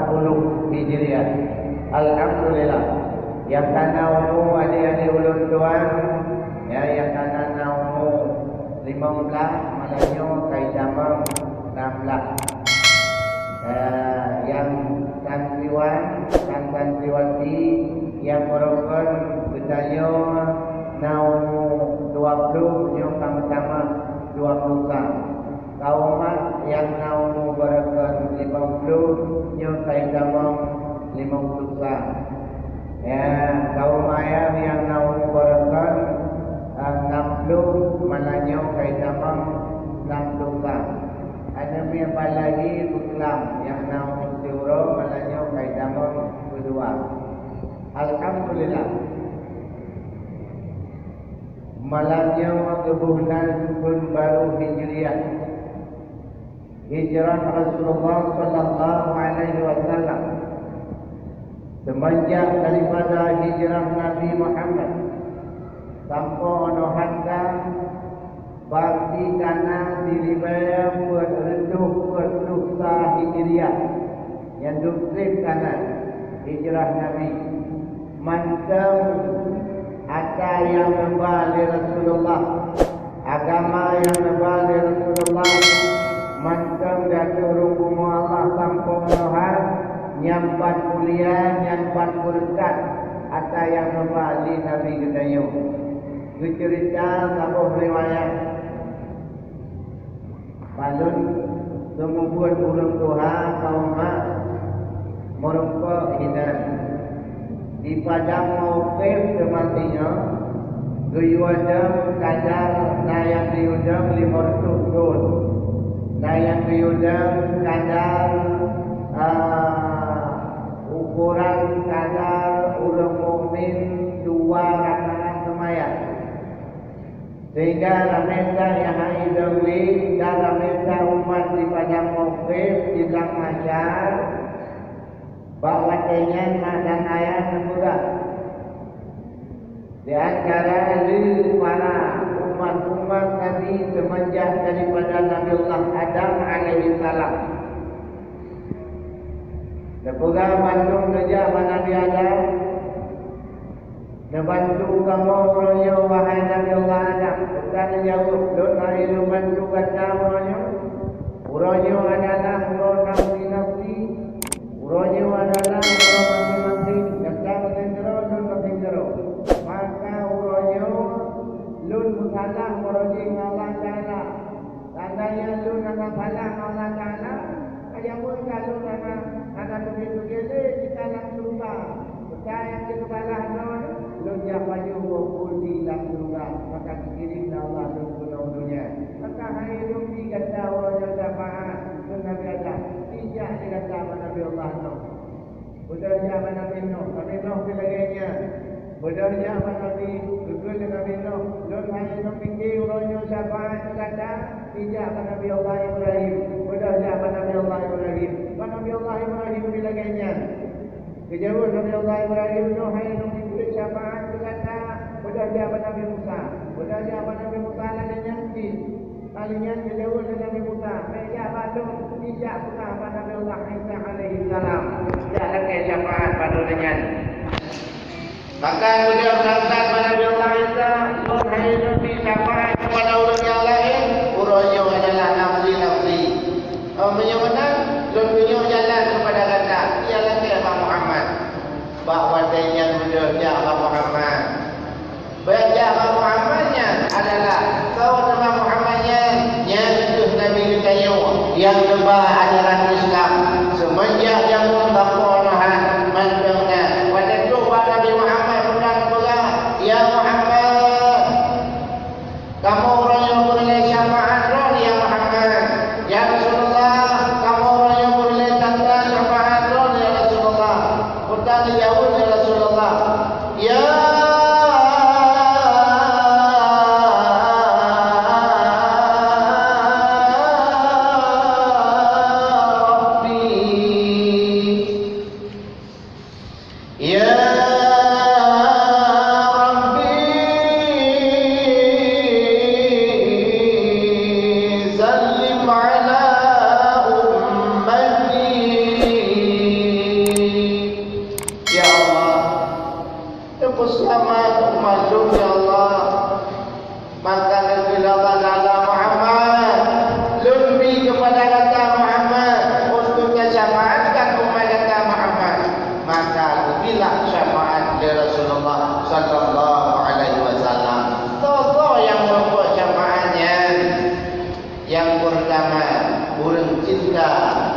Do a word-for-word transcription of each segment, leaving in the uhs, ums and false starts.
puluh Hijriah. Alhamdulillah. Nyang ka na umu adik-adik ulôn tuan, ya, nyang ka na umu limong blaih, malam nyoe ka jitamong nam blaih. Eh, nyang santriwan, nyang santriwati, nyang meurukon geutanyoe na umu dua puluh, nyoe ka meutamah dua puluh ka. Kaum mak nyang na umu barokon limong puluh, nyoe ka jitamong limong puluh ka. Ya, kaum ayah nyang na umu barokon, eh, enam puluh, malam nyoe ka jitamong enam puluh ka. Aneuk miet balahi beuklam nyang na umu siuroe, malam nyoe ka jitamong keudua. Alhamdulillah. Malam nyoe geuboh nan phon barô Hijriah. Hijrah Rasulullah sallallahu alaihi wasallam. Seumanjak daripada hijrah Nabi Muhammad sampoe 'oh noe hasta, berarti ka na siribèe peuet reutôh peuet ploh sa Hijriah. Nyang dum treb ka na hijrah Nabi. Mantong atra nyang neuba lé Rasulullah, agama nyang neuba lé Rasulullah, mantong di ateueh rhueng bumoe Allah sampoe 'oh noe hasta, nyan pat mulia, nyan pat beureukat atra nyang neuba lé Nabi geutanyoe. Geuceurita saboh riwayat. Bak lôn, seumubuet ureueng tuha kaum mak meurumpok hinan. Di Padang Mauqif teumasih nyoe, geuyue dong kadar, na nyang geuyue dong limong reutôh thon. Na nyang geuyue dong kadar, a, ukoran kadar ureueng mukmin dua rakaat seumayang. Sehingga ramé that nyang hana idong lé dan ramé that umat di Padang Mauqif di blang mahsyar, bak watèe nyan mak dan ayah neupeugah. Di antara lé para umat-umat Nabi seumanjak daripada Nabi Allah Adam alaihissalam. Neupeugah bandum neujak bak Nabi Adam, "Neubantu kamoe uroe nyoe, wahai Nabi Allah Adam." Gata neujaweueb, "Lôn hana lôn bantu gata uroe nyoe. Uroe nyoe adalah uroe nafsi-nafsi. Uroe nyoe adalah uroe maséng-maséng. Gata maséng keudroe, lôn maséng keudroe. Maka uroe nyoe lôn meusalah meureuji ngon Allah Taala. Seandainya lôn hana salah ngon Allah Taala, ka jameun ka lôn hana, hana teubiet-teubiet lé gata lam syeuruga. Gata nyang teusalah droe, lôn jak pajoh boh kursi lam syeuruga, maka geukirém lé Allah lôn keunoe donya. Maka hai lôn bri gata uroe nyoe syafaat keu Nabi Adam, ijak lé gata bak Nabi Allah Nuh. Beudôh jak bak Nabi Nuh, Nabi Nuh pih lagèe nyan. Beudôh jak bak Nabi, geukheun lé Nabi Nuh, "Lôn hana lôn pike uroe nyoe syafaat keu gata, ijak bak Nabi Allah Ibrahim." Beudôh jak bak Nabi Allah Ibrahim. Bak Nabi Allah Ibrahim pih lagèe nyan. Geujaweueb Nabi Allah Ibrahim, "Lôn hana lôn pike syafaat keu gata." Beudôh jak bak Nabi Musa. Beudôh jak bak Nabi Musa lagèe nyan cit. Kali nyan geujaweueb lé Nabi Musa, "Bèk jak bak lôn, ijak peugah bak Nabi Allah Isa alaihissalam, jak lakèe syafaat bak lôn nyan." Maka geujaweueb Nabi bak Nabi Allah Isa, "Lôn hana lôn bri syafaat keupada ureueng nyang laén, uroe nyoe adalah nafsi-nafsi. Oh, meunyoe meunan, lôn tunjok jalan keupada gata, jak lakèe bak Muhammad." Bak watèe nyan beudôh jak bak Muhammad. Bèk jak bak Muhammad nyan adalah, soe teuma Muhammad nyan? Nyan kheueh Nabi geutanyoe nyang neuba ajaran Islam. Seumeunjak jameun sampoe 'oh noe hasta mantong na. Watèe trok bak Nabi Muhammad, peugah, "Ya Muhammad, kamoe uroe nyoe peureulèe syafaat droeneuh, ya Muhammad." "Ya Rasulullah, kamoe uroe nyoe peureulèe tanda syafaat droeneuh, ya Rasulullah." Peue geujaweueb, ya Rasulullah? "Ya Rabbi, Sama umat lôn, ya Allah. Maka geukheun Allah Taala, "Muhammad, lôn bi keupada gata Muhammad untuk tasyafaatkan umat gata Muhammad." Maka geubilah syafaat lé Rasulullah sallallahu alaihi wasallam. Soe-soe nyang meubuet syafaat nyan? Nyang peurtama, ureuëng cinta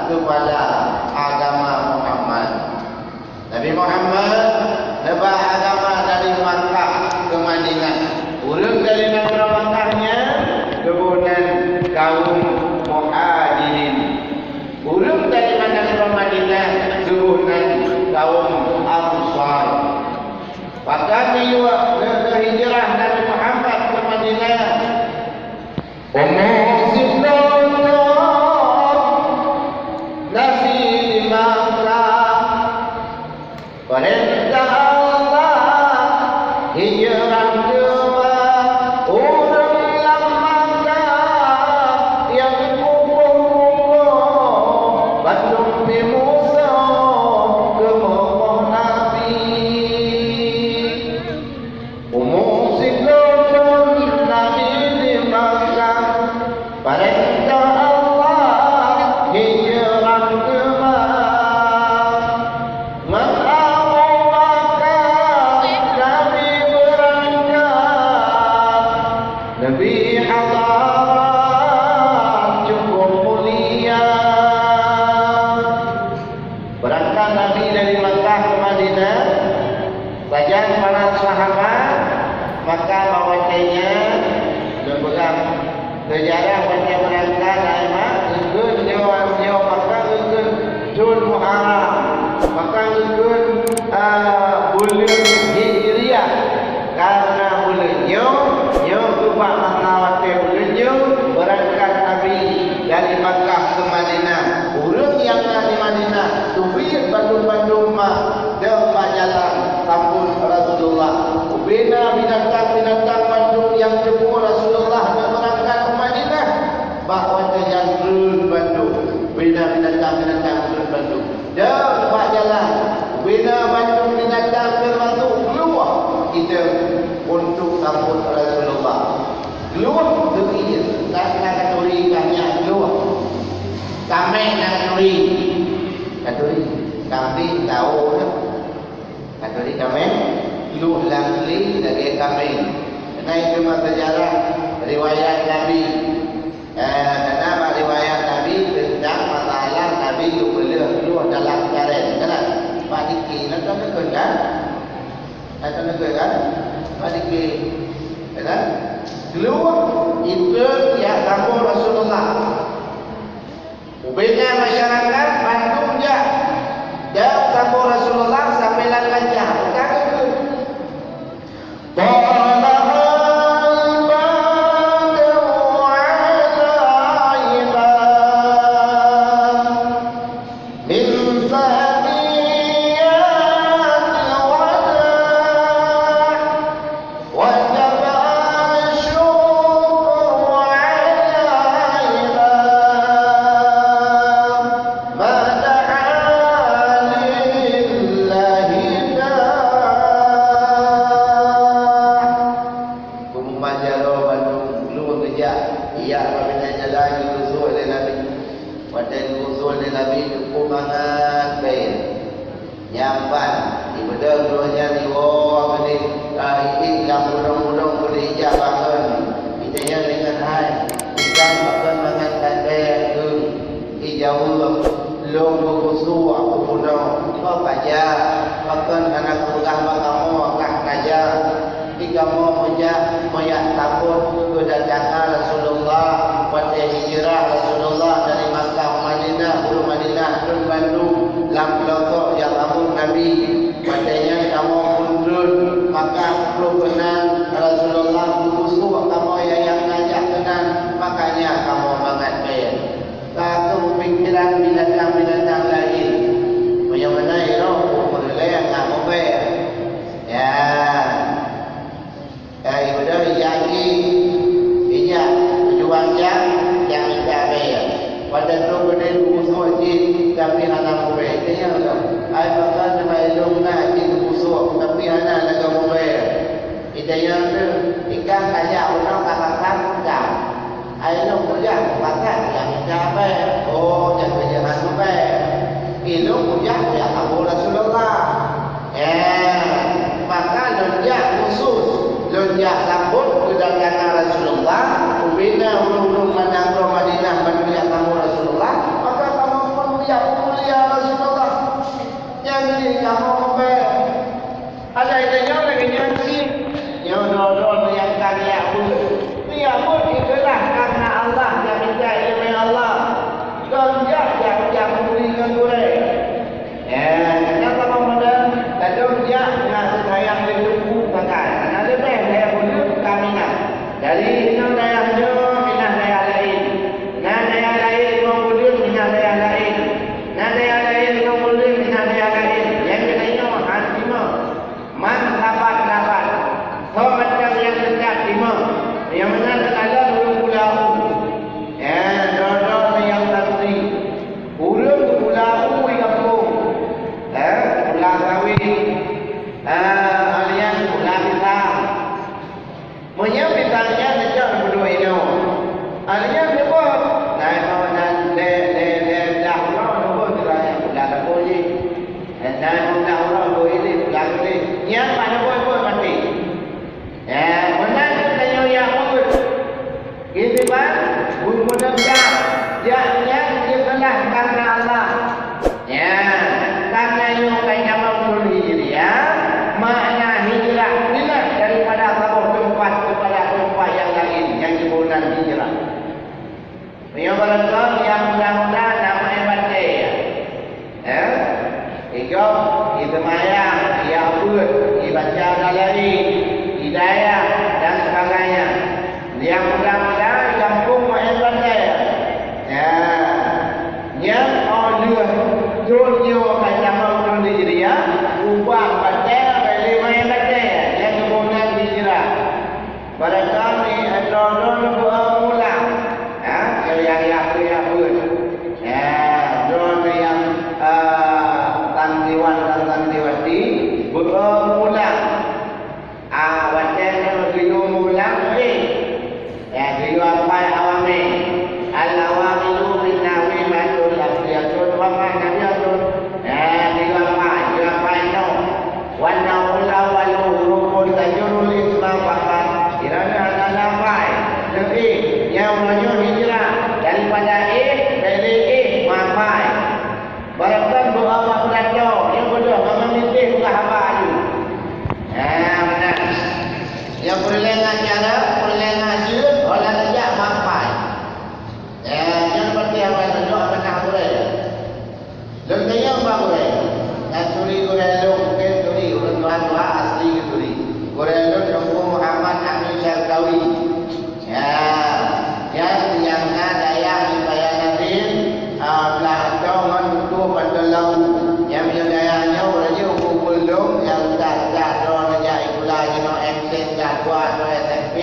keupada agama Muhammad. Nabi Muhammad neuba agama dari Makkah ke Madinah. Ureuëng dari nanggroe Makkah nyan geuboh nan kaum Muhajirin. Ureuëng dari nanggroe Madinah geuboh nan kaum Ansar. Pakon neuyue neuhijrah Nabi Muhammad ke Madinah? Umur siplôh thon Nabi di Makkah. Peurintah Allah hijrah teuma ureuëng lam Makkah nyang pukon-pukon bandum di musoh keumoh Nabi. Umur siplôh thon Nabi di Makkah, peurintah Allah hijrah teuma. Ngon Abu Bakar Nabi beurangkat, Nabi hadarat cukup mulia. Beurangkat Nabi dari Makkah ke Madinah, sajan para sahabat, maka bak watée nyan geupeugah, seujarah watée beurangkat, ai mak, geukheun nyoe, nyoe maka geukheun thon Muharram, maka geukheun, a, buleuen Hijriah. Kareuna buleuen nyoe, nyoe keuh bak masa watée buleuen nyoe beurangkat Nabi dari Makkah keu Madinah. Ureuëng nyang na di Madinah teubiet bandum-bandum mak deuh bak jalan sambot Rasulullah. Ubena binatang-binatang bandum nyang jeuet Rasulullah deuh beurangkat u Madinah. Bak watée nyan treun bandum, ubena binatang-binatang treun bandum. Dan bak jalan, ubena bandum binatang teumasok glueh idong untuk sambot Rasulullah. Glueh geuiet, dan na katuri ka nyak glueh. Kaméng na katuri. Katuri, kambing, tao, katuri kaméng, glueh lam glé lagée kaméng. Keunan teuma seujarah riwayat Nabi. Eh, karena bak riwayat Nabi teuntang masalah Nabi geupeuleueh glueh dalam karét, kan? Bak dike, na teuneukon, kan? Na teuneukon, kan? Bak dike, kan? Glueh itu jak sambot Rasulullah. Ubena masyarakat bandum jak dan sambot Rasulullah sampai lam kancah. Bukan geukheun. طلع البدر علينا من ثنيات الوداع وجب الشكر علينا ما دعا لله داع. Peumaja droe bandum glueng geujak, jak bak binéh jalan geugeusul lé Nabi. Watée geugeusul lé Nabi, geupeumangat bée. Nyan ban, ibeudôh droe nyan iwoe keudeh, ka iék lam budong-budong keudeh ijak bangon. Itanyong deungon hai, "Ikang pakon mangat that bée, Teungku?" Ijaweueb, "Lôn meugeusuek keu bunoe." "Nyoe ka jak, pakon hana kupeugah bak kamoe kah ka jak?" Di kamoe meujak, meujak takot keudatangan Rasulullah, watée hijrah Rasulullah dari Makkah Madinah, u Madinah, treun bandum lam peulosok jak sambot Nabi. Watée nyan kamoe phon treun, maka ploh keunan Rasulullah geugeusuek kamoe nyang na jak keunan, makanya kamoe mangat bée. Ka keuh pikiran binatang-binatang laén. Meunyoe meunan, irong peureulée ngon bée. Ya. Hai, ibeudôh ijak jih, ijak meujuang jak, jak mita bée. Watée troh keudeh geugeusuek jih, tapi hana meubée. Tanyong lom, "Hai, pakon teuma ilôn Nyang teuh, ikan kajak uroe ka rasa mudah. Ai lôn kujak meupakat nyang mita bèe. Oh, nyang keu jeuhan leubèh. Ilôn kujak jak Abu Rasulullah. Eh, maka lôn jak khusus, lôn jak sambot keudatangan Rasulullah, ubena ureueng-ureueng meunan droe Madinah ban jak sambot Rasulullah, maka kamoe pun jak peumulia Rasulullah. Nyan jih kamoe meubèe. Ada itu nyoe lagèe nyan jih. Nyoe droe-droe nyang ka neujak beuet. Neujak beuet ikhlaih kareuna Allah, jak mita ileumèe Allah. Kon jak, jak, jak peumulia ngon gurèe. Eh, kenapa kamoe modern? Ladôm jak na seusayang lé teungku pakai. Na leubeh daya buleuen ka minah. Dari inoe dayah nyoe minah dayah laén. Na dayah laén limong buleuen minah dayah laén. Na dayah laén limong buleuen minah dayah laén. Nyang keunoe nyoe han timoh. Man sabat-sabat. Soe mantong nyang teuka timoh. Nyang meunan teuka lom ureueng pula u. Eh, droe-droe nyang santri. Ureueng geupula u di gampông, eh, pula sawét, eh, alèh nyan pula pisang. Meunyoe pisang nyan neucok neupeuduek inoe, alèh nyan neubeuet. Na inoe nan lhèe, lhèe, lhèe blah uroe neubeuet pisang nyan pula saboh jih. Na inoe blah uroe neubeuet ilèe pula ilèe. Nyan bak neubeuet-beuet maté. Eh, meunan geutanyoe jak beuet. Kiban, beumeuneuk jak, jak nyan ikhlaih kareuna Allah. Nyan, kareuna nyoe ka jameun Hijriah, makna hijrah pinah daripada saboh teumpat keupada teumpat nyang laén, nyang geuboh nan hijrah. Meunyoe barangkapeue nyang muda-muda na meu'en batèe, eh? Igob, iseumayang, iabeuet, ibaca Al-Lain, idayah, dan sebagainya. Nyang muda-muda di gampông meu'en batèe. Ya. Nyang óh lheueh thôn nyoe ka jameun thôn Hijriah, ubah batèe, bèk lé meu'en batèe, nyang geuboh nan hijrah. Barangkapeue droe-droe beu-o mulang. Ha, nyang, nyang, nyang, nyang, ya, droe nyang, eh, santriwan dan santriwati beu-o mulang. Ah, watèe nyoe geuyue mulang, eh. Ya, geuyue hafai awamil. Al-awamilu min nahwi matul lafziyatun wa ma'nawiyatun. Ya, geuyue hafai, geuyue hafai nyoe. Wan naw'ul awwalu hurufun tajurrul isma faqat. Ironya hana lafai. Neubi, nyang meunyoe hijrah daripada eh, bèk lé eh, mafai. Barangkapeue beu-o bak peulato, nyang beudôh, mangat mitéh peugah haba aju. Ha, meunan. Nyang peureulèe ngon cara, peureulèe ngon jeuet, holan jak mafai. Ya, nyan berarti haba aju, nyoe amanah gurèe. Lôn tanyong bak gurèe, na turi gurèe lôn, mungken turi, ureueng tuha-tuha asli geuturi. Gurèe lôn Teungku Muhammad Amin Syarkawi. Ya, nyan nyang na dayah di Paya Nadin, ah, blah atong ngon Teungku Panton Labu. Nyang meunyoe dayah nyoe, uroe nyoe Teungku Peulom, nyang dah-dah droe neujak sikula jinoe M Sen dah dua droe S M P.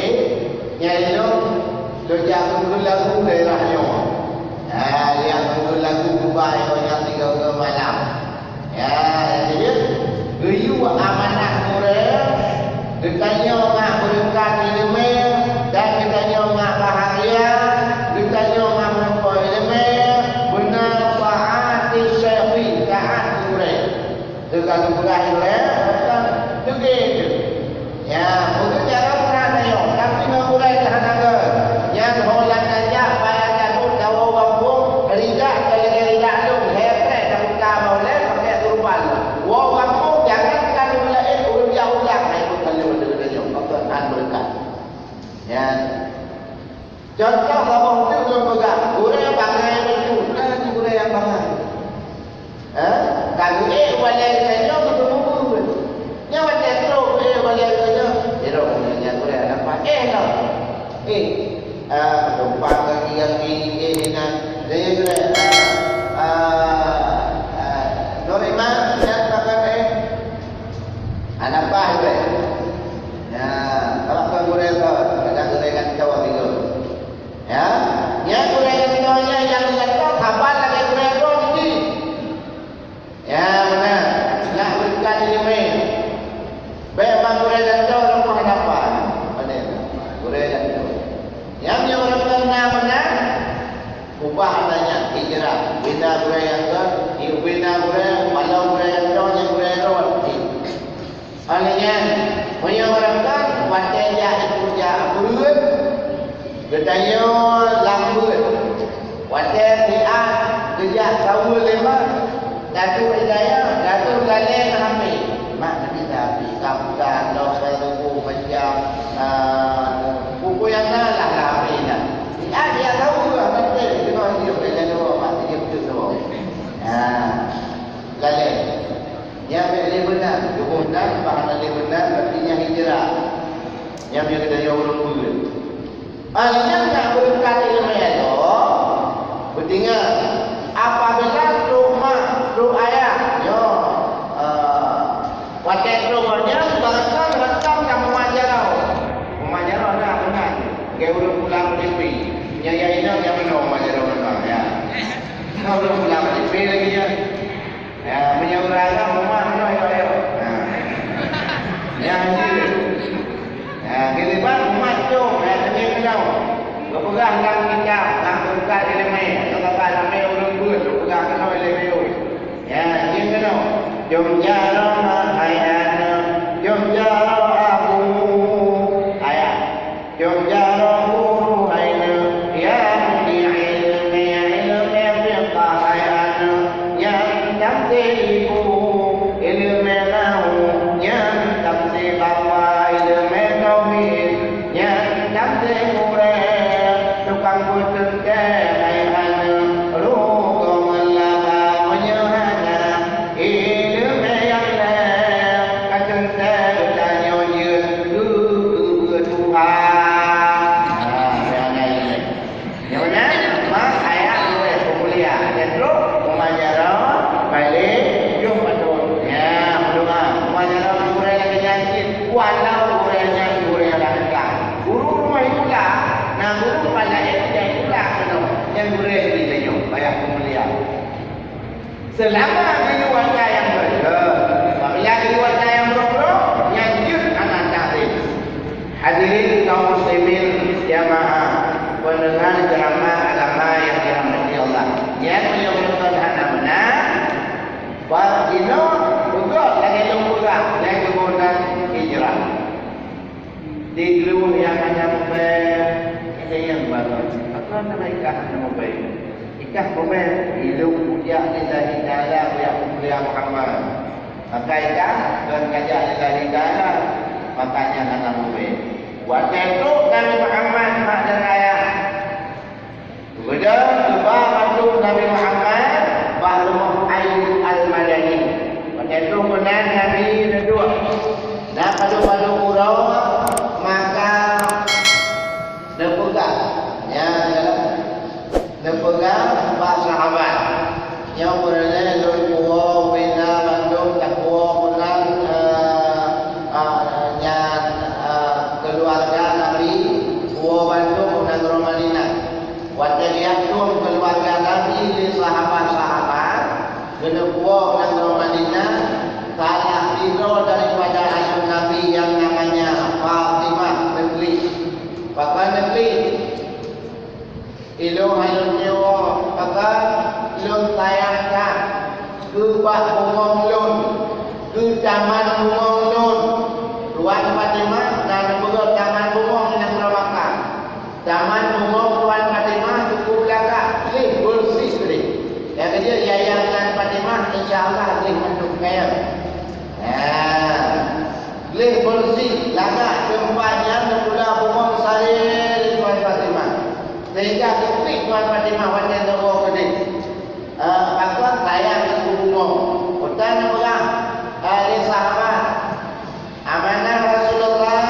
Nyan lôn, lôn jak keu lagu daerah nyoe. Ah, nyang keu lagu kubai keu nyang tiga keu malam. Ya, jadi, geuyue amanah gurèe, geutanyoe ngat beureukat ileumèe, dan geutanyoe ngat bahagia, geutanyoe ngat meurumpok ileumèe, beuna taat syekh, taat gurèe. Teuka tugaih gurèe, teuka teuge teuh. Ya, beugét cara meunan nyoe, tapi ngon gurèe ka hana göt. Nyan ho lam tajak, payah taduek tawoe gampông, ridak talagèe ridak lôn, lhèe preh tabuka bak ulèe pakèk turban. Woe gampông, jangan ka lôn laén ureueng jak ulang, hai bukan lôn deungon nyoe, pakon han beureukat. Nyan. Contoh saboh teuk lôn peugah, gurèe bangai bacut, na di gurèe nyang bangai. Eh, ka geuék walèe geutanyoe geuteumeubeuet. Nyan watèe trok geuék walèe geutanyoe, sidroe nyan gurèe hana paih. Eh, lom. Eh, ah, tumpang gaki-gaki, eh, inan. Jadi gurèe, ah, ah, ah, Nurima, nyan makan, eh. Hana paih gurèe. Nyan, awak kon gurèe kon, kadang gurèe ngon cowok tiga. Ya, nyan gurèe geutanyoe nyan nyang geugantoe saban lagèe gurèe droe jih. Ya, meunan. Nak beureukat ileumèe. Bèk ban gurèe geutanyoe rumoh hana paih. Óh lheueh nyan, meunyoe barangkapeue watée jak ikot jak beuet, geutanyoe lam beuet, watée siat geujak saweue lé mak, taduek i dayah, taduek lalée ngon H P. Mak, neubi sa H P, ka peugah lom ka tuboh macam, ah, buku nyang na lah, lah H P na. Siat jak saweue, ah, beutôi, teungoh jeuet lé nyan, mak, jeuet tu. Ah, lalée. Nyan bèk lé meunan, tuboh nan, bah hana lé meunan, berarti nyan hijrah. Nyan meunyoe geutanyoe ureueng beuet. Ah, nyan na beureukat ileumèe nyoe, beutingat, apabila trok mak, trok ayah, nyoe, ah, watèe trok nyan, barangkapeue, barangkapeue ka mumat jaroe. Mumat jaroe na, meunan. Lagèe ureueng pulang U T P. Nyan, ya, inong, ya, meunoe mumat jaroe meunoe, ya. Ka ureueng pulang U T P lagi, ya. Ya, meunyoe ureueng agam, mumat meunoe, ya, ya. Ha. Nyan jeuet. Ha, keureubeuen umat cok, ya, teungoh keunoe. Geupeugah lam kitab, lam beureukat ileumèe, atau kata ramè ureueng beuet, geupeugah keunoe ileumèe. Ya, jeuet keunoe. Jom jaroe mak hai aneuk, jom jaroe abu, ayah. Jom jaroe guru hai neuk, nyang di ileumèe, ileumèe fiqah hai aneuk, nyang tamsé ibu, ileumèe nahwu, nyang tamsé bapak, ileumèe tauhid, nyang tamsé gurèe, tukang peuteuntèe hai aneuk, rugoe meulaba meunyoe hana. Ileumèe nyang lhèe ka teuntèe geutanyoe jeuet keu keubeue Tuhan. Ha, nyang na ileumèe. Nyang meunan, mak ayah gurèe peumulia. Nyang trok, mumat jaroe, paléng, jeuet patôt. Nyan, meudoa, mumat jaroe gurèe lagèe nyan cit, walau gurèe nyan gurèe rangka. Guru rumoh sikula, na guru kepala S D D sikula keunoe, nyang gurèe di tanyoe, payah peumulia. Seulama geuyue ata nyang beureukat, apabila geuyue ata nyang brok-brok, nyan jeuet hana takzim. Hadirin kaum muslimin jamaah, pendengar ceramah agama yang dirahmati Allah. Nyan meunyoe meunan hana meunan, bak jinoe beugöt lagèe lôn peugah, lagèe geuboh nan hijrah. Di glue nyang hana mubèe, ingat baroe. Pakon nama ikah hana mubèe? Ikah mubèe, ilôn kujak lillahi ta'ala, kujak peumulia Muhammad. Maka ikah kon kajak lillahi ta'ala, makanya hana mubèe. Watèe trok Nabi Muhammad mak dan ayah, Geubeudôh geuba mandum Nabi Muhammad bak rumoh Ayyub Al-Madani. Watèe troh meunan Nabi neuduek. Na padub-padub uroe, maka neupeugah, ya, neupeugah bak sahabat. Nyoe peureulèe lôn puwoe ubé na bandum tapuwoe meunan, eh, eh, nyan, eh, keuluwarga Nabi, puwoe bandum u nanggroe Madinah. Watèe geuyue tueng keuluwarga Nabi lé sahabat-sahabat, geuneupuwoe u nanggroe Madinah, salah sidroe daripada aneuk Nabi nyang namanya Fatimah neuklik. Pakon neuklik? Ilôn hai lôn tuwoe, pakon lôn sayang that keu bak bungöng lôn, keu taman bungöng lôn. Tuan Fatimah na neupeugöt taman bungöng nyang nanggroe Makkah. Taman bungöng Tuan Fatimah cukup lagak, gleh beureuséh gleh. Nyang keujeuet yayang nan Fatimah, insya Allah gleh mandum kayèe. Nah, gleh beureuséh, lagak teumpat nyan neupula bungöng saré lé Tuan Fatimah. Sehingga geuklik Tuan Fatimah watèe neuwoe keudeh. Eh, pakon sayang keu bungöng. Utan neupeugah, eh, lé sahabat, "Amanah Rasulullah,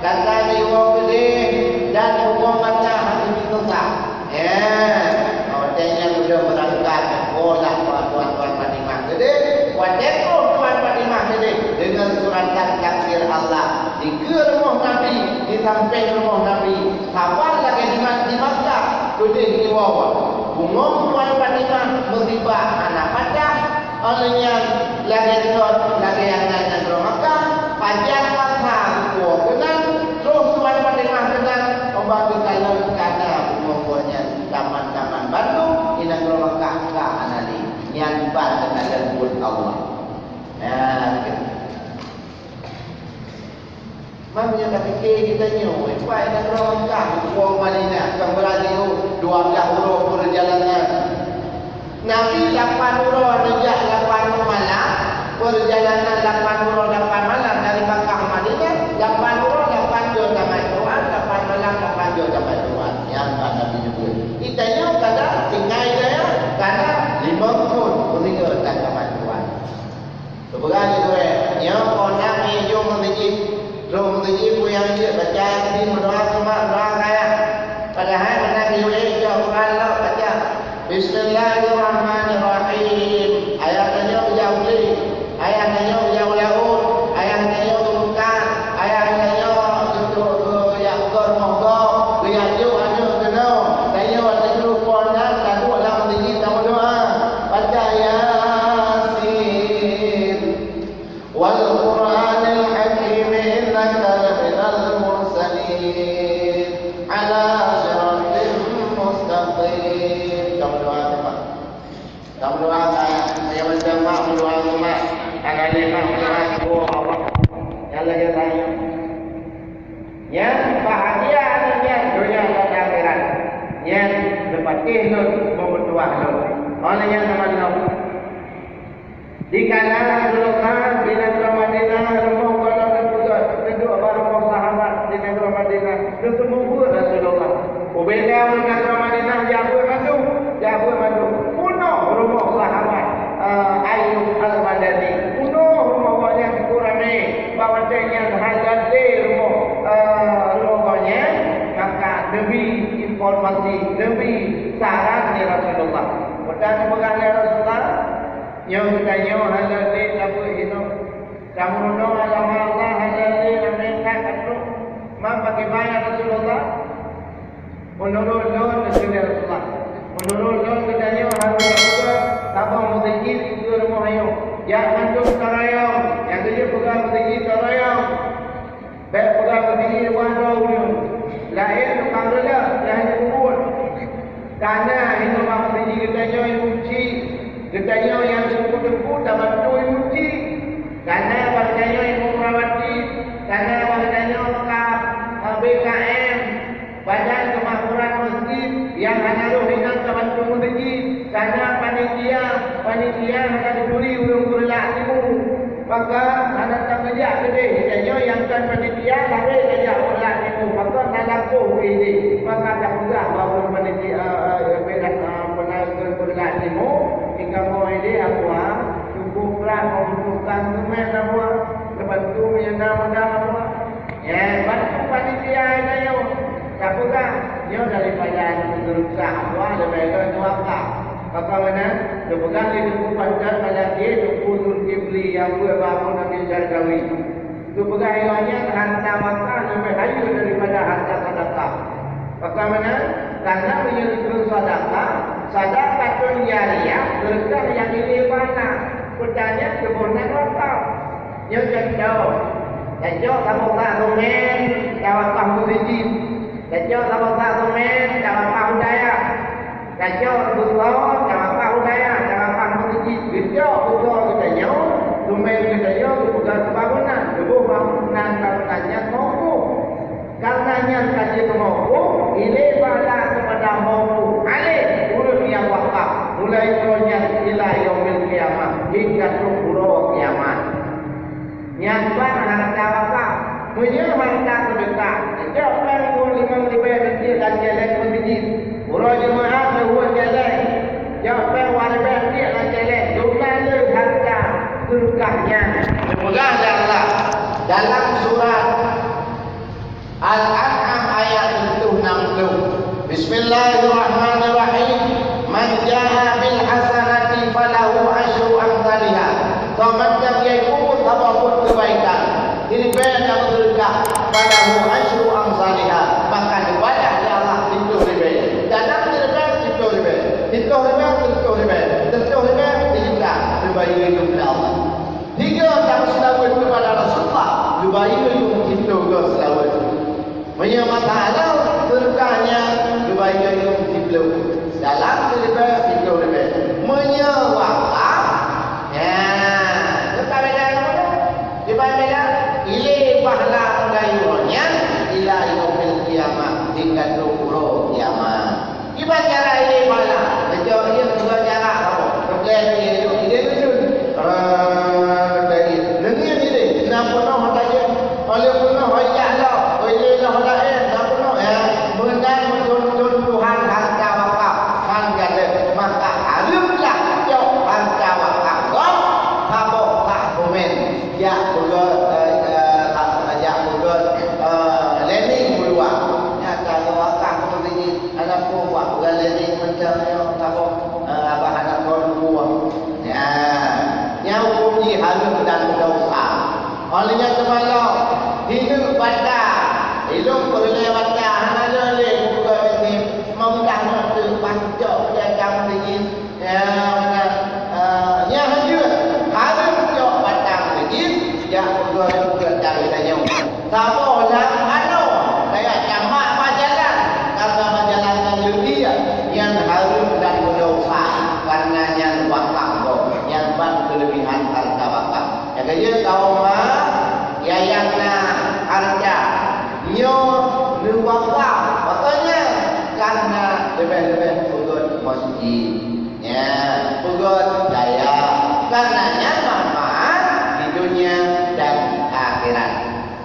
gata jiwoe keudeh dan bungöng gata hana jiteuka." Ya, watèe nyan udeuh beurangkat, oh, lah Tuan, Tuan, Tuan Fatimah keudeh. Watèe troh Tuan Fatimah keudeh deungon suratan takdir Allah, dikeue rumoh Nabi, di sampéng rumoh Nabi, saban lagèe di Ma-, di Makkah, keudeh jiwoe. Bungöng Tuan Fatimah meusibak hana patah, óh lheueh nyan lagèe thon, lagèe nyang na nanggroe Makkah, pajan masa geuwoe keunan, troh Tuan Fatimah keunan, óh ka kalon kana bungöng gobnyan taman-taman bandum, di nanggroe Makkah ka hana lé. Nyan ban teukalon buet Allah. Nah, Meunyoe tapike geutanyoe, cuba nanggroe Makkah, nanggroe Madinah, kon beurati dua blaih uroe peurjalanan. Nabi lapan uroe neujak lapan malam, peurjalanan lapan uroe lapan malam dari Makkah Madinah, lapan uroe lapan jeuem tamai Tuhan, lapan malam lapan jeuem tamai Tuhan. Nyan ban Nabi nyoe. Geutanyoe kadang tinggai gaya, kadang limong thon, beureuga tan tamai Tuhan. Teupeugah lé gurée, nyoe kon na miyueb meuseujid. Lôn meuseujid peue nyang jeuet baca Yasin, meudoa keu mak, meudoa keu ayah. Padahai meunan miyueb ék cok Quran lom baca. Bismillahirrahmanirrahim. Ayah tanyoe geujak u glé. Ayah tanyoe geujak u laôt. Ayah tanyoe geumeukat. Ayah tanyoe geutrok geujak keu rumoh gob. Geujak jok aneuk keunoe. Tanyoe watée troh phon nyan taduek lam meuseujid tameudoa. Baca Yasin. Wal Qur'anil Hakim, innaka laminal mursalin, ala siratin mustaqim. Kamu doa, Mak. Kamu doa, Kak. Saya macam Mak, berdoa ke Mak. Tangan lima berdoa ke Allah. Yang lagi saya. Nyan bahagia nyan donya dan akhirat. Nyan leupah lôn, meumeutuah lôn. Oleh nyan teman lôn. Dikala Rasulullah di nanggroe Madinah, rumoh gohlom teupeugöt, teuduek bak rumoh sahabat di nanggroe Madinah, geuteumeubeuet Rasulullah. Ubeda u nanggroe Madinah, jak beuet mandum, jak beuet mandum. Peunoh rumoh sahabat, eh, Ayyub Al-Madani. Peunoh rumoh gobnyan, teungku ramé. Bak watèe nyan hana lé rumoh, eh, rumoh gobnyan, maka neubri informasi, neubri saran lé Rasulullah. Peue nyang neupeugah lé Rasulullah, Nyoe geutanyoe hana lé tabeuet hinoe. Tameurunoe agama Allah hana lé ramé that ka trok. Man pakriban ya Rasulullah? Meunurot lôn, kheun Rasulullah, meunurot lôn geutanyoe harôh taboh meuseujid dikeue rumoh nyoe. Jak mandum tarayom, nyang geujeuet peugah meuseujid tarayom. Bèk peugah beudiek luwa droe ureueng laén tukang reulah, laén peubuet. Kana hinoe bak meuseujid geutanyoe imeum chik, geutanyoe nyang teungku-teungku tabantu imeum chik. Kana bak geutanyoe imeum rawatib, kana bak geutanyoe ka, eh, B K M. Badan Keumakmuran Masjid nyang hana rhoh inan ka bantu meuseujid, kana panitia, panitia hana geuturi ureueng peureulak timu. Maka hana tapeujak keudeh, tanyoe nyang kon panitia, sabe tajak peureulak timu, maka na lakoh keudeh. Maka tapeugah bak ureueng panitia, eh, eh, peureulak, eh, peureulak timu, di kamoe ideh, Abuwa, cukup brat membutuhkan semen, Abuwa, neubantu meunyoe na modal, Abuwa. Nyan, bantu panitia tanyoe. Tapeugah, nyoe daripada neumeurusah Abuwa leubeh lom neuwakaf. Maka meunan, neupeugah lé Teungku Panton Malaki, Teungku Zulkifli nyang buet bak Abu Nabil Syarkawi. Neupeugah lé gobnyan harta wakaf leubeh hayeu daripada harta sedekah. Maka meunan, karena meunyoe dikeue sedekah, sedekah tu jariyah, berkah nyang ilée pahala. Peue nyan teuboh nan wakaf. Nyoe cuntoh, tacok saboh sak semen, tawakaf meuseujid. Tacok saboh sak semen, tawakaf u dayah. Tacok beusoe, tawakaf u dayah, tawakaf meuseujid. Geucok beusoe geutanyoe, semen geutanyoe geupeugah keu bangunan. Teuboh bangunan, bangunan nyan mauquf. Karena nyan ka jeuet mauquf, ilée pahala keupada mauquf alaih ureueng nyang wakaf, mulai uroe nyan ila yaumil qiyamah, hingga trok uroe kiamat. Nyan ban harta wakaf. Meunyoe harta seudeukah, jak péng limong ribèe tiek lam céléng meuseujid. Uroe Jumat lheueh céléng, jak péng dua ribèe tiek lam céléng. Jumlah lé harta seudeukah nyan. Neupeugah lé Allah dalam surat Al-An'am ayat tujoh nam ploh. Bismillahirrahmanirrahim. Man jaa bil hasanati falahu asyru amsaliha. Soe mantong nyang peubuet saboh buet keubaikan, siribèe nyang seudeukah, falahu asyru amsaliha, maka neubalah lé Allah siploh ribèe. Dalam siribèe siploh ribèe, siploh ribèe siploh ribèe, siploh ribèe sijuta, neubayeue lé Allah. Tiga tam seulaweuet keupada Rasulullah, geubayeue lom siploh goe seulaweuet. Meunyoe masa halal, seudeukah nyan geubayeue lom siploh. Dalam siribèe, siploh ribèe. Meunyoe wakaf, nyan, teuka beda kamoe. Kiban beda? Ilée pahala meugayue. Jak peugöt, eh, eh, jak peugöt, eh, learning meuluwa. Nyan ka geuwakah peue jih, hana peue buat peugöt learning macam nyoe saboh, eh, abah hana kon buah. Nyan, nyan huköm jih hareuem dan dosa. Óh lheueh nyan teuma lom, hineuk bata, ilong peureulée bata, hana lé peugöt learning, meunyoe teuh pancok peue nyang jih. Ya, meunan. Ah, nyan hanjeuet. Hareuem cok batang beujih, jak peugöt-peugöt dari tanyoe. Saboh lam anoe, kaya tamat bak jalan, karena bak jalan nyang leutie, nyan hareuem dan meudosa, karena nyan wakaf gob, nyan ban keulebihan hareuta wakaf. Nyang keujeuet kaum ma, nyang na hareuta, nyoe neuwakaf, contohnya, karena leubeh-leubeh peugöt masjid. Ya, peugöt gaya. Karena nyan manfaat di dunia dan akhirat.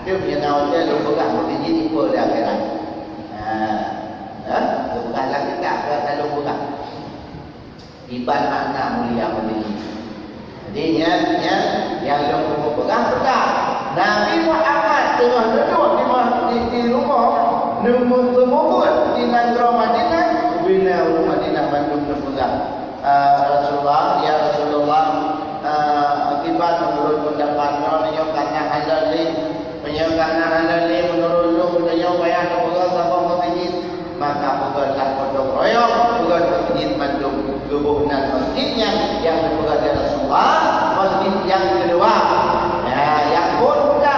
Cuma nyoe lôn peugah meukeujih ipe di akhirat. Ha. Ha? Lôn peugah lam kitab, ka lôn peugah. Iban makna mulia meukeujih. Jadi, nyan, nyan nyang lôn peugah peugah. Nabi Muhammad teungoh duduk di ma-, di, di rumoh, neumeuteumeubuet di nanggroe Madinah, ubena ureuëng Madinah bandum neupeugah, "Ah, Rasulullah, ya Rasulullah, ah, akibat meunurut peundapat droeneuh nyoe karena hana lé, meunyoe karena hana lé meunurut lôn, meunyoe payah neupeugah saboh meukeujih." Maka peugötlah gotong royong, peugöt meuseujid mandum, tuboh nan meuseujid nyan nyang geupeugöt lé Rasulullah, meuseujid nyang keudua. Ya, nyang phôn ka,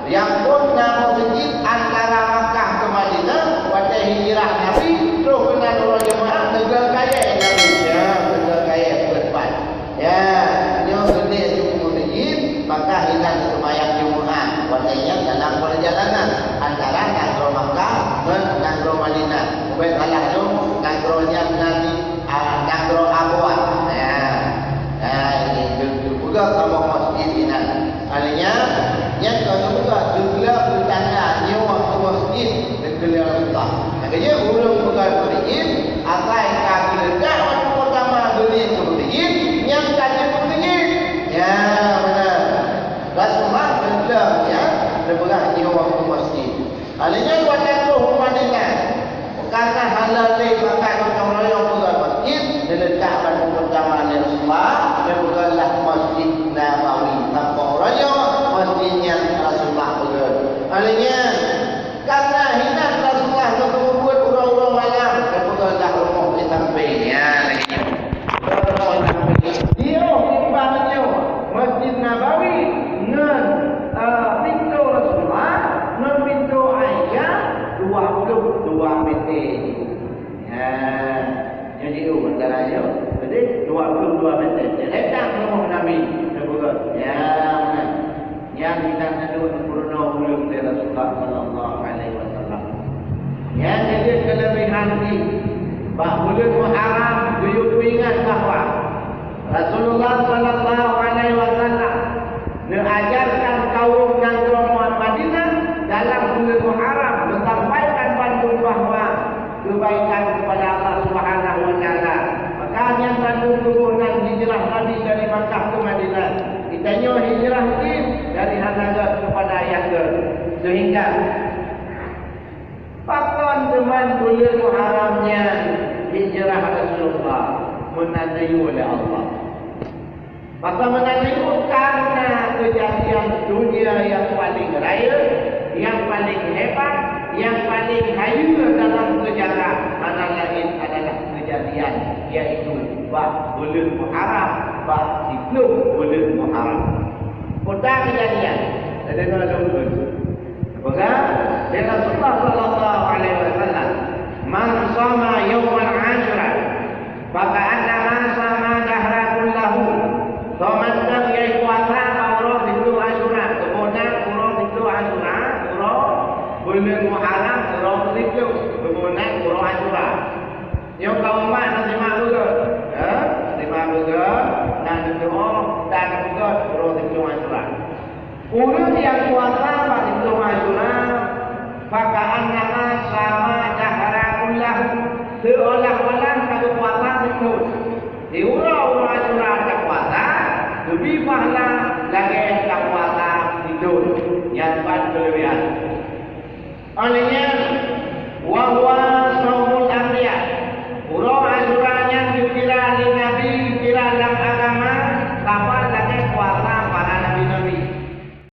nyang phôn na meuseujid antara Makkah keu Madinah, watèe hijrah Nabi, troh keunan uroe Jumaat, neugleh kayèe Nabi. Ya, neugleh kayèe beuet pat. Ya, nyoe seudeh jeuet meuseujid, maka inan seumayang Jumaat. Watèe nyan dalam peurjalanan antara nanggroe Makkah ngon nanggroe Madinah. Ubé salah lom, nanggroe nyan na di, ah, nanggroe Abwa. Ya. Ya, ini geupeugah saboh meuseujid inan. Hal nyan, nyan ka geupeugah, geugleh peutanda nyoe keu meuseujid. Keu lé Allah. Makanya ureuëng peugah meuseujid, asai ka geuletak batu peurtama geunie keu meuseujid, nyan ka jeuet meuseujid. Ya, meunan. Rasulullah geugleh, ya, neupeugah nyoe keu meuseujid. Hal nyan watèe troh u Madinah. Karena hana lé pakat gotong royong peugah meuseujid, neuletak batu peurtama lé Rasulullah, neupeugah lah Masjid Nabawi. Sampôh uroe nyoe, meuseujid nyan Rasulullah peugah. Hal nyan, Karena hinan Rasulullah geupeubuet uroe-uroe malam, geupeugah lam rumoh di sampéng. Ya, lagèe nyoe. Rumoh di sampéng. Di rumoh di bawah nyoe, Masjid Nabawi ngon, eh, pintoe Rasulullah, ngon pintoe Aisyah, dua puluh dua meter. Ya. Nyoe jiôh antara nyoe, jadi dua puluh dua meter. Jadi, letak rumoh Nabi, geupeugah. Ya, meunan. Nyan inan anu peurunoe ulôn lé Rasulullah sallallahu alaihi wasallam. Nyan jeuet keuleubehan jih, bak buleuen Muharram geuyue peuingat bahwa Rasulullah sallallahu alaihi wasallam neuajarkan kaum nanggroe Madinah dalam buleuen Muharram, meusampaikan bandum bahwa keubaikan keupada Allah Subhanahu wa Taala. Maka nyan bandum tuboh nan hijrah Nabi dari Makkah keu Madinah. Geutanyoe hijrah jih dari hana gèt keupada nyang gèt. Seuhingga pakon teuma buleuen Muharram nyan hijrah Rasulullah meunan geuyue lé Allah. Maka meunan nyoe karena keujadian dunia nyang paleng rayeuk, nyang paleng hebat, nyang paleng hayeue dalam seujarah hana laén adalah keujadian, yaitu bak buleuen Muharram, bak siplôh buleuen Muharram. Peue keujadian? Teudeungoe lôn kheun. Peugah lé Rasulullah sallallahu alaihi wasallam, "Man shoma yaumal Asyura, faka'annama shoma dahra kullahu." Soe mantong nyang puasa bak uroe siplôh Asyura, keubeuna uroe siplôh Asyura, uroe buleuen Muharram, uroe siplôh, keubeuna uroe Asyura. Nyoe kaum mak na simak beugöt, ya, simak beugöt, na neutuoh dan beugöt uroe siplôh Asyura. Ureuëng nyang puasa bak siplôh Asyura, faka'annama shoma dahra kullahu, seuolah-olah ka geupuasa sithon. Di uroe-uroe Asyura tapuasa, geubri pahala lagèe tapuasa Keuleubehan. Óh lheueh nyan, wa huwa